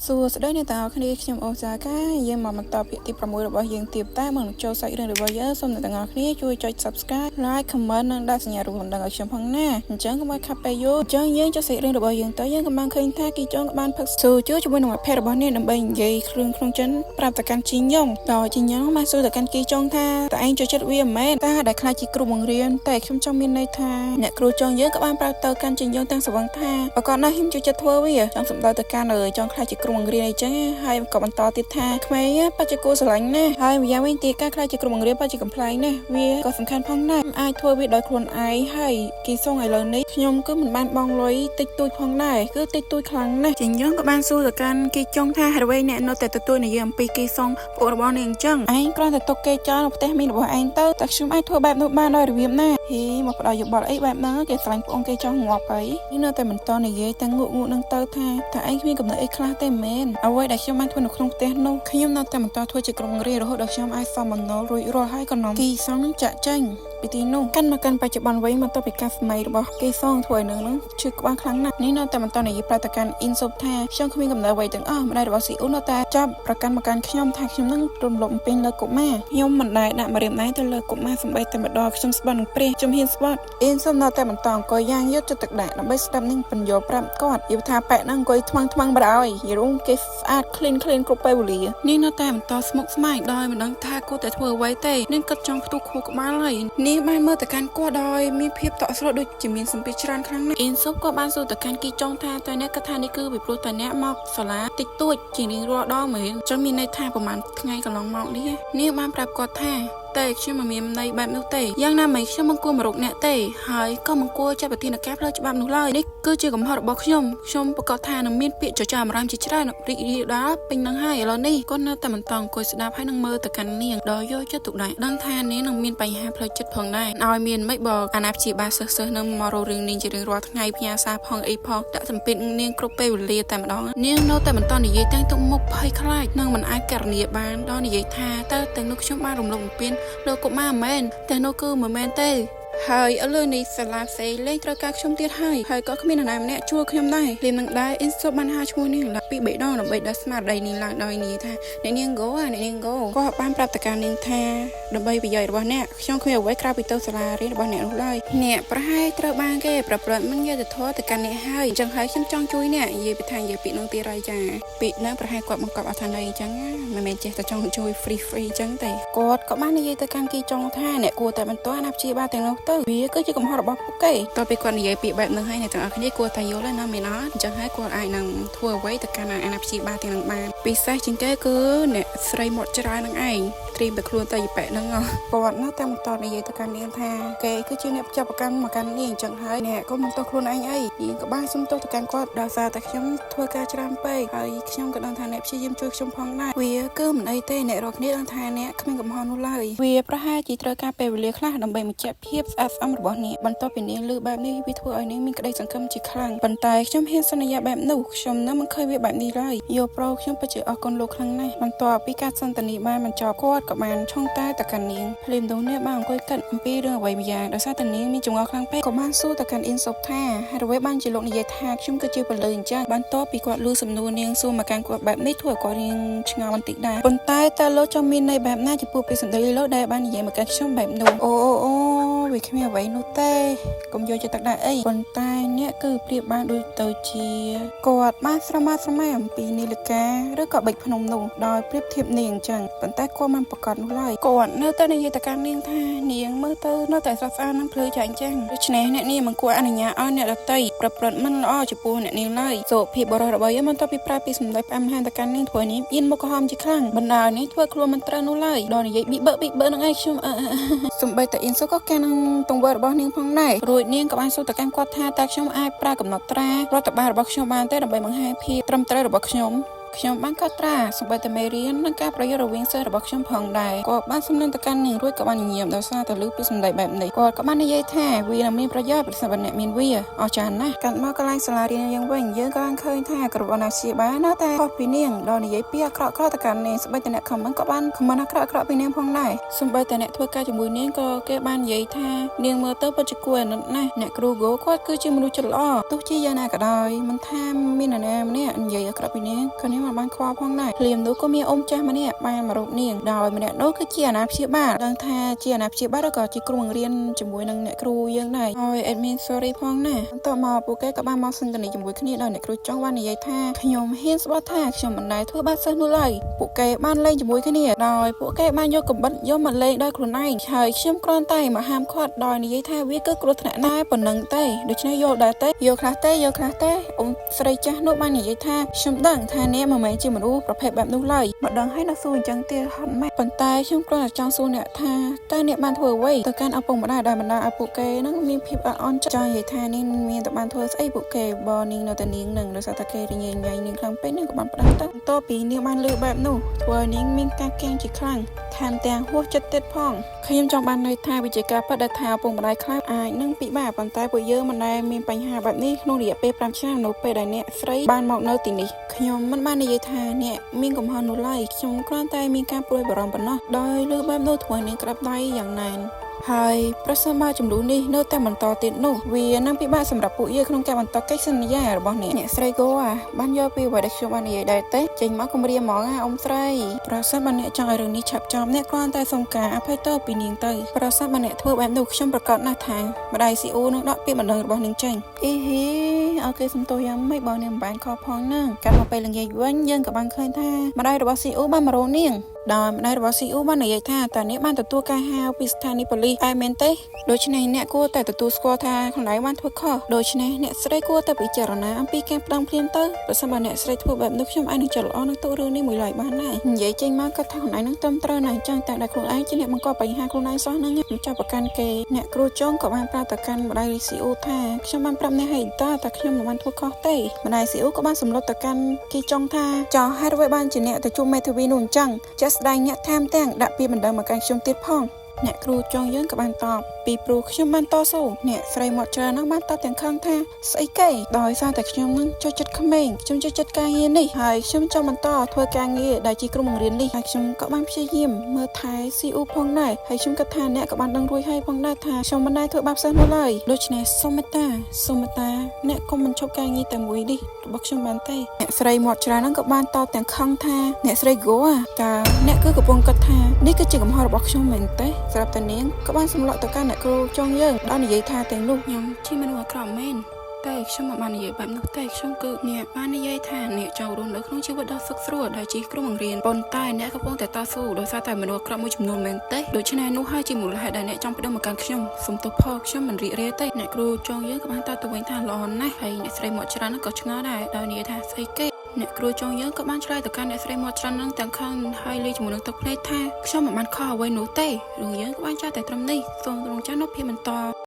សួស្តីអ្នកទាំងអស់គ្នាខ្ញុំអូសាកាយើងមកបន្តភាគទី6របស់យើងទៀតតែមុននឹងចូលសាច់រឿងរបស់យើងសូមអ្នកទាំងអស់គ្នាជួយចុច Subscribe Like Comment និងដាក់សញ្ញារូបកណ្ដឹងឲ្យខ្ញុំផងណាអញ្ចឹងកុំឲ្យខាប់ពេលយូរអញ្ចឹងយើងចុចសាច់រឿងរបស់យើងទៅយើងក៏បានឃើញថាគីចុងក៏បានផឹកស៊ូជួយជាមួយនឹងមិត្តភ័ក្តិរបស់នាងដើម្បីនិយាយគ្រឿងក្នុងចិនប្រាប់ទៅកាន់ជីញងដោយជីញងបានសួរទៅកាន់គីចុងថាតើឯងចូលចិត្តវាមិនមែនតើដែលខ្លាចជាគ្រូបង្រៀនតែខ្ញុំចង់មានន័យថាអ្នកគ្រូចុងយើងក៏បានប្រាប់ទៅកាន់ជីញងទាំងសវឹងថាប្រកបណាស់ខ្ញុំចូលចិត្តធ្វើវាចង់សម្ដៅទៅកាន់ចង់ខ្លាចជាគ្រូបង្រៀនអីចឹងហើយក៏បន្តទៀតថាក្មេងបច្ចុប្បន្នគួរស្រឡាញ់ណាស់ហើយម្យ៉ាងវិញទៀតការខ្លាចជាគ្រូបង្រៀនបច្ចុប្បន្នកំ pl ែងណាស់វាក៏សំខាន់ផងដែរអាចធ្វើវាដោយខ្លួនឯងហើយគីសុងឥឡូវនេះខ្ញុំគឺមិនបានបង់លុយតិចតួចផងដែរគឺតិចតួចខ្លាំងណាស់ជាងយើងក៏បានសួរទៅកាន់គីចុងថាហេតុអ្វីអ្នកនៅតែទទួលនិយាយអំពីគីសុងប្អូនរបស់នាងអញ្ចឹងឯងគ្រាន់តែទុកគេចោលនៅផ្ទះមីងរបស់ឯងទៅតែខ្ញុំអាចធ្វើបែបនោះបានដោយរបៀបណាហេមកផ្ដល់យោបល់អីបែបហ្នឹងគេស្រឡាញ់ប្អូនគេចង់ងាប់អីនេះនៅតែបន្តនិយាយទាំងងក់ងក់នឹងទៅថាថាឯងគ្មានកំណត់អីខ្លះទេមែនអ្វីដែលខ្ញុំបានធ្វើនៅក្នុងផ្ទះនោះខ្ញុំនៅតែបន្តធ្វើជាក្រុមរៀនរហូតដល់ខ្ញុំអាចសមបំណុលរួចរាល់ហើយក៏នាំគីសងនឹងចាក់ចេញពីទីនោះកាន់មកកាន់បច្ចុប្បន្នវិញបន្ទាប់ពីការសម័យរបស់គេសងធ្វើឲ្យនឹងនឹងឈឺក្បាលខ្លាំងណាស់នេះនៅតែបន្តនិយាយប្រតិកម្មអ៊ីនសូបថាខ្ញុំគ្មានកំណត់អ្វីទាំងអស់ម្ដាយរបស់ស៊ីអ៊ូនៅតែចាប់ប្រកាន់មកកាន់ខ្ញុំថាខ្ញុំនឹងរំលោភបំពេញលើកុមារខ្ញុំមិនដែលដាក់ម្រាមដៃទៅលើកុមារសំបីតែម្ដងខ្ញុំស្បត់នឹងព្រះខ្ញុំហ៊ានស្បត់អ៊ីនសូបនៅតែបន្តអង្គុយយ៉ាងយកចិត្តទុកដាក់ដើម្បីស្ដាប់នឹងបញ្យល់ប្រាប់គាត់យល់ថាប៉ែកហ្នឹងអង្គុយថ្មឹងថ្មឹងបដ ாய் យរុងគេស្អាត clean clean គ្រប់ពេលវេលានេះនៅតែបន្តស្មុគស្មាញដោយមិនដឹងថាគួរតែធ្វើអ្វីទេនាងគិតចង់ផ្ទុះខួរក្បាលហើយនាងបានមើលទៅកាន់គាត់ដោយមានភាពតក់ស្លុតដូចជាមានសម្ពាធច្រើនខ្លាំងណាស់អ៊ីនស៊ុបក៏បានសួរទៅកាន់គីចុងថាតើអ្នកគិតថានេះគឺពីព្រោះតើអ្នកមកសាលាតិចតួចជារៀងរាល់ដងមែនចឹងមានន័យថាប្រហែលថ្ងៃកន្លងមកនេះនាងបានប្រាប់គាត់ថាតែខ្ញុំមិនមានន័យបែបនោះទេយ៉ាងណាមិញខ្ញុំមិនគួរមករកអ្នកទេហើយក៏មិនគួរចាត់វិធានការផ្លូវច្បាប់នោះឡើយនេះគឺជាកំហុសរបស់ខ្ញុំខ្ញុំប្រកាសថានឹងមានពាក្យចចាមអារ៉ាមជាច្រើនរីករាលដាលពេញនឹងហើយឥឡូវនេះគាត់នៅតែបន្តអង្គុយស្ដាប់ហើយនឹងមើលទៅកាន់នាងដោយយកចិត្តទុកដាក់ដឹងថានាងនឹងមានបញ្ហាផ្លូវចិត្តផងដែរឲ្យមានមិនបើអាណាព្យាបាលសិស្សសិស្សនឹងមករករឿងនាងជារៀងរាល់ថ្ងៃផ្ញើសារផងអីផងដាក់សម្ពាធនាងគ្រប់ពេលវេលាតែម្ដងនាងនៅតែបន្តនិយាយទាំងទុកមុខភ័យខ្លាចនិងមិនអាចករណីបានដល់និយាយថាតើទាំងនោះខ្ញុំបានរំលោភបំពានលើកុមារមែនតែនោះគឺមិនមែនទេហើយឥឡូវនេះសាលាផ្សេងលែងត្រូវការខ្ញុំទៀតហើយហើយក៏គ្មាននរណាម្នាក់ជួលខ្ញុំដែរលៀមនឹងដែរអ៊ីនសូបានហៅឈ្មោះនាងឡើងពីរបីដងដើម្បីដល់ស្មារតីនាងឡើងដោយនិយាយថាអ្នកនាងហ្គោអ្នកនាងហ្គោគាត់បានប្រាប់តកានាងថាដើម្បីប្រយោជន៍របស់អ្នកខ្ញុំគ្មានអ្វីក្រៅពីទៅសាលារៀនរបស់អ្នកនោះឡើយអ្នកប្រហែលត្រូវបានគេប្រព្រឹត្តមិនយុត្តិធម៌ទៅកាន់អ្នកហើយអញ្ចឹងហើយខ្ញុំចង់ជួយអ្នកនិយាយពីថានិយាយពាក្យនោះទៀតហើយចាពាក្យហ្នឹងប្រហែលគាត់បង្កប់អត្ថន័យអញ្ចឹងណាមិនមែនចេះតែចង់ជួយ free free អញ្ចឹងទេគាត់ក៏បាននិយាយទៅកាន់គីចុងថាអ្នកគួរតែបន្តអាណាព្យាបាលទាំងនោះទៅវាគឺជាកំហុសរបស់ពួកគេតទៅពេលគាត់និយាយពាក្យបែបហ្នឹងហើយអ្នកទាំងអស់គ្នាគួរតែយល់ហើយណាមែនអត់អញ្ចឹងហើយគាត់អាចនឹងធ្វើអ្វីទៅកាន់អាណាព្យាបាលទាំងហ្នឹងបានពិសេសជាងគេគឺអ្នកស្រីមាត់ច្រើនហ្នឹងឯងត្រៀមតែខ្លួនតែយប៉ែហ្នឹងគាត់នៅតែបន្តនិយាយទៅកាន់នាងថាគេគឺជាអ្នកចាប់ប្រកាន់មកកាន់នាងអញ្ចឹងហើយអ្នកក៏មិនទោសខ្លួនឯងអីនាងក៏បានសុំទោសទៅកាន់គាត់ដោយសារតែខ្ញុំធ្វើការច្រើនពេកហើយខ្ញុំក៏ដឹងថាអ្នកព្យាយាមជួយខ្ញុំផងដែរវាគឺមិនអីទេអ្នករាល់គ្នាដឹងថាអ្នកគ្មានកំហុសនោះឡើយវាប្រហែលជាត្រូវការពេលវេលាខ្លះដើម្បីបញ្ជាក់ភាពស្អាតស្អំរបស់អ្នកបន្ទាប់ពីនាងឮបែបនេះវាធ្វើឲ្យនាងមានក្តីសង្ឃឹមជាខ្លាំងប៉ុន្តែខ្ញុំហ៊ានសន្យាបែបនោះខ្ញុំនៅមិនឃើញវាបែបនេះឡើយយកប្រូខ្ញុំពិតជាអរគុណលោកខ្លាំងណាស់បន្ទាប់ពីការសន្ទនាបានបញ្ចប់គាត់ក៏បានឆុងតែទៅកាន់នាងភ្លាមនោះនាងបានអង្គុយគិតអំពីរឿងអ្វីម្យ៉ាងដោយសារតែនាងមានចម្ងល់ខ្លាំងពេកក៏បានសួរទៅកាន់អ៊ីនសុបថាហេតុអ្វីបានជាលោកនិយាយថាខ្ញុំគឺជាពលឺអញ្ចឹងបន្ទាប់ពីគាត់ឮសំណួរនាងសួរមកកាន់គាត់បែបនេះធ្វើឲ្យគាត់រៀងឆ្ងល់បន្តិចដែរប៉ុន្តែតើលោកចង់មានន័យបែបណាចំពោះពាក្យសម្ដីលោកដែលបាននិយាយមកកាន់ខ្ញុំបែបនោះអូអូអូវាគ្មានអ្វីនោះទេកុំយកចិត្តទុកដាក់អីប៉ុន្តែអ្នកគឺប្រៀបបានដូចទៅជាគាត់បានស្រមាស្រមៃអំពីនាឡិកាឬក៏បិចភ្នំនោះដោយប្រៀបធៀបនាងអញ្ចឹងប៉ុន្តែគាត់មិនប្រកាសនោះឡើយគាត់នៅតែនិយាយទៅកាន់នាងថានាងមើលទៅនៅតែស្រស់ស្អាតនិងភ្លឺចាញ់ចឹងដូច្នេះអ្នកនាងមិនគួរអនុញ្ញាតឲ្យអ្នកដទៃប្រព្រឹត្តមិនល្អចំពោះអ្នកនាងឡើយសុភាពបរិសុទ្ធរបស់យើងបន្ទាប់ពីប្រើពីសម្ដីផ្អែមល្ហែមទៅកាន់នាងធ្វើនេះៀនមុខក្រហមជាខ្លាំងបណ្ដាលនេះធ្វើខ្លួនមិនត្រូវនោះឡើយដល់និយាយប៊ីបើប៊ីបើនឹងឯងខ្ញុំសំបីតែអ៊ីនសូក៏កាន់នឹងទង្វើរបស់នាងផងដែររួចនាងក៏បានសួរទៅកាន់គាត់ថាតើខ្ញុំអាចប្រើកំណត់ត្រារដ្ឋបាលរបស់ខ្ញុំបានទេដើម្បីបង្ហាញភាពត្រឹមត្រូវរបស់ខ្ញុំខ្ញុំបានកត់ត្រាសូម្បីតែមេរៀននិងការប្រយុទ្ធរវាងសិស្សរបស់ខ្ញុំផងដែរគាត់បានសំណឹងទៅកាន់នាងរួចក៏បានញញឹមដោយសារតែឮពីសម្ដីបែបនេះគាត់ក៏បាននិយាយថាវានឹងមានប្រយោជន៍ប្រសិនបើអ្នកមានវាអស្ចារ្យណាស់កាន់មកកន្លែងសាលារៀនយើងវិញយើងក៏បានឃើញថាក្រុមអាណាព្យាបាលនៅតែខុសពីនាងដល់និយាយពីអាក្រក់ៗទៅកាន់នាងសូម្បីតែអ្នក comment ក៏បាន comment អាក្រក់ៗពីនាងផងដែរសូម្បីតែអ្នកធ្វើការជាមួយនាងក៏គេបាននិយាយថានាងមើលទៅពិតជាគួរអាណិតណាស់អ្នកគ្រូហ្គោគាត់គឺជាមនុស្សចិត្តល្អទោះជាយ៉ាងណាក៏ដោយមិនថាមាននរណាម្នាក់និយាយអាក្រក់ពីនាងក៏នាង នាងមិនបានខ្វល់ផងដែរភ្លាមនោះក៏មានអ៊ំចាស់ម្នាក់បានមករកនាងដោយម្នាក់នោះគឺជាអាណាព្យាបាលដឹងថាជាអាណាព្យាបាលឬក៏ជាគ្រូបង្រៀនជាមួយនឹងអ្នកគ្រូយើងដែរហើយ admin sorry ផងណាបន្ទាប់មកពួកគេក៏បានមកសន្ទនាជាមួយគ្នាដោយអ្នកគ្រូចុងបាននិយាយថាខ្ញុំហ៊ានស្បត់ថាខ្ញុំមិនដែលធ្វើបាបសិស្សនោះឡើយពួកគេបានលេងជាមួយគ្នាដោយពួកគេបានយកកំបិតយកមកលេងដោយខ្លួនឯងហើយខ្ញុំគ្រាន់តែមកហាមឃាត់ដោយនិយាយថាវាគឺគ្រោះថ្នាក់ដែរប៉ុណ្ណឹងទេដូច្នេះយល់ដែរទេយល់ខ្លះទេយល់ខ្លះទេអ៊ំស្រីចាស់នោះបាននិយាយថាខ្ញុំដឹងថាអ្នកមិនមែនជាមនុស្សប្រភេទបែបនោះឡើយមកដឹងហើយនៅសួរអញ្ចឹងទៀតហត់ម៉េចប៉ុន្តែខ្ញុំគ្រាន់តែចង់សួរអ្នកថាតើអ្នកបានធ្វើអ្វីទៅកាន់ឪពុកម្ដាយដែលបណ្ដាលឲ្យពួកគេនឹងមានភាពអត់អន់ចិត្តចង់និយាយថានាងមានតែបានធ្វើស្អីពួកគេបើនាងនៅតែនាងនឹងដោយសារតែគេរញ៉េរញ៉ៃនាងខ្លាំងពេកនាងក៏បានផ្ដាំទៅបន្ទាប់ពីនាងបានលើបែបនោះធ្វើឲ្យនាងមានការកៀងជាខ្លាំងថែមទាំងហួសចិត្តទៀតផងខ្ញុំចង់បានន័យថាវិជាការពិតដែលថាឪពុកម្ដាយខ្លះអាចនឹងពិបាកប៉ុន្តែពួកយើងមិនដែលមានបញ្ហាបែបនេះក្នុងរយៈពេល5ឆ្នាំនៅពេលដែលអ្នកស្រីបានមកនៅទីនេះខ្ញុំមិនបាននិយាយថាអ្នកមានកំហុសនោះឡើយខ្ញុំគ្រាន់តែមានការព្រួយបារម្ភប៉ុណ្ណោះដោយលើបែបនោះធ្វើឲ្យនាងក្តាប់ដៃយ៉ាងណែនហើយប្រសិនបើចំនួននេះនៅតែបន្តទៀតនោះវានឹងពិបាកសម្រាប់ពួកយើងក្នុងការបន្តកិច្ចសន្យារបស់អ្នកអ្នកស្រីគោអាបានយកពីអ្វីដែលខ្ញុំបាននិយាយដែរទេចេញមកគម្រាមហ្មងអាអ៊ំស្រីប្រសិនបើអ្នកចង់ឲ្យរឿងនេះឆាប់ចប់អ្នកគ្រាន់តែសុំការអភ័យទោសពីនាងទៅប្រសិនបើអ្នកធ្វើបែបនោះខ្ញុំប្រកាសណាស់ថាម្ដាយស៊ីអ៊ូនឹងដកពាក្យបណ្ដឹងរបស់នាងចេញអ៊ីហ៊ីអូខេសុំទោសយ៉ាងម៉េចបើនាងមិនបានខុសផងហ្នឹងកាត់មកពេលល្ងាចវិញយើងក៏បានឃើញថាម្ដាយរបស់ស៊ីអ៊ូបានមករកនាងដោយម្ដាយរបស់ស៊ីអ៊ូបាននិយាយថាតើអ្នកបានទទួលការហៅពីស្ថានីយ៍ប៉ូលីសតែមែនទេដូច្នេះអ្នកគួរតែទទួលស្គាល់ថាខ្លួនឯងបានធ្វើខុសដូច្នេះអ្នកស្រីគួរតែពិចារណាអំពីការប្តឹងភ្លាមទៅប្រសិនបើអ្នកស្រីធ្វើបែបនោះខ្ញុំអាចនឹងចិត្តល្អនឹងទុករឿងនេះមួយឡើយបានដែរនិយាយចេញមកគាត់ថាខ្លួនឯងនឹងត្រឹមត្រូវណាស់ចឹងតែដែលខ្លួនឯងជាអ្នកបង្កបញ្ហាខ្លួនឯងសោះហ្នឹងមិនចាប់ប្រកាន់គេអ្នកគ្រូចុងក៏បានប្រាប់ទៅកាន់ម្ដាយស៊ីអ៊ូថាខ្ញុំបានប្រាប់អ្នកហើយតើតែខ្ញុំមិនបានធ្វើខុសទេម្ដាយស៊ីអ៊ូក៏បានសម្លុតទៅកាន់គីចុងថាចោះហេតុអ្វីបានជាអ្នកទៅជួបមេធាវីនោះអញ្ចឹងជាក់ស្ដែងអ្នកថែមទាំងដាក់ពាក្យបណ្ដឹងមកកាន់ខ្ញុំទៀតផងអ្នកគ្រូចងយើងក៏បានតបពីព្រោះខ្ញុំបានតស៊ូអ្នកស្រីមាត់ច្រើនហ្នឹងបានតបទាំងខឹងថាស្អីគេដោយសារតែខ្ញុំនឹងចូលចិត្តក្មេងខ្ញុំចូលចិត្តការងារនេះហើយខ្ញុំចង់បន្តធ្វើការងារដែលជាគ្រូបង្រៀននេះហើយខ្ញុំក៏បានព្យាយាមមើលថែស៊ីអ៊ូផងដែរហើយខ្ញុំគិតថាអ្នកក៏បានដឹងរួចហើយផងដែរថាខ្ញុំមិនដែលធ្វើបាបសិស្សនោះឡើយដូច្នេះសូមមេត្តាសូមមេត្តាអ្នកកុំបញ្ឈប់ការងារតែមួយនេះរបស់ខ្ញុំបានទេអ្នកស្រីមាត់ច្រើនហ្នឹងក៏បានតបទាំងខឹងថាអ្នកស្រីហ្គោតើអ្នកគឺកំពុងគិតថានេះគឺជាកំហុសរបស់ខ្ញុំមែនទេស្រាប់តែនាងក៏បានសម្លក់ទៅកាន់អ្នកគ្រូចងយើងដោយនិយាយថាទាំងនោះខ្ញុំជាមនុស្សអាក្រក់មែនតែខ្ញុំមិនបាននិយាយបែបនោះទេខ្ញុំគឺអ្នកបាននិយាយថាអ្នកចង់រស់នៅក្នុងជីវិតដ៏សុខស្រួលដែលជាគ្រូបង្រៀនប៉ុន្តែអ្នកកំពុងតែតស៊ូដោយសារតែមនុស្សអាក្រក់មួយចំនួនមែនទេដូច្នេះនោះហើយជាមូលហេតុដែលអ្នកចង់ប្តឹងមកកាន់ខ្ញុំសុំទោសផលខ្ញុំមិនរីករាយទេអ្នកគ្រូចងយើងក៏បានតទៅវិញថាល្អណាស់ហើយអ្នកស្រីមកច្រើនក៏ឆ្ងល់ដែរដោយនិយាយថាស្អីគេអ្នកគ្រូចងយើងក៏បានឆ្លើយទៅកាន់អ្នកស្រីមាត់ច្រើននឹងទាំងខឹងហើយលេជាមួយនឹងទឹកភ្នែកថាខ្ញុំមិនបានខុសអ្វីនោះទេរឿងយើងក៏បានចោលតែត្រឹមនេះសូមរងចាំនៅភាពបន្ត។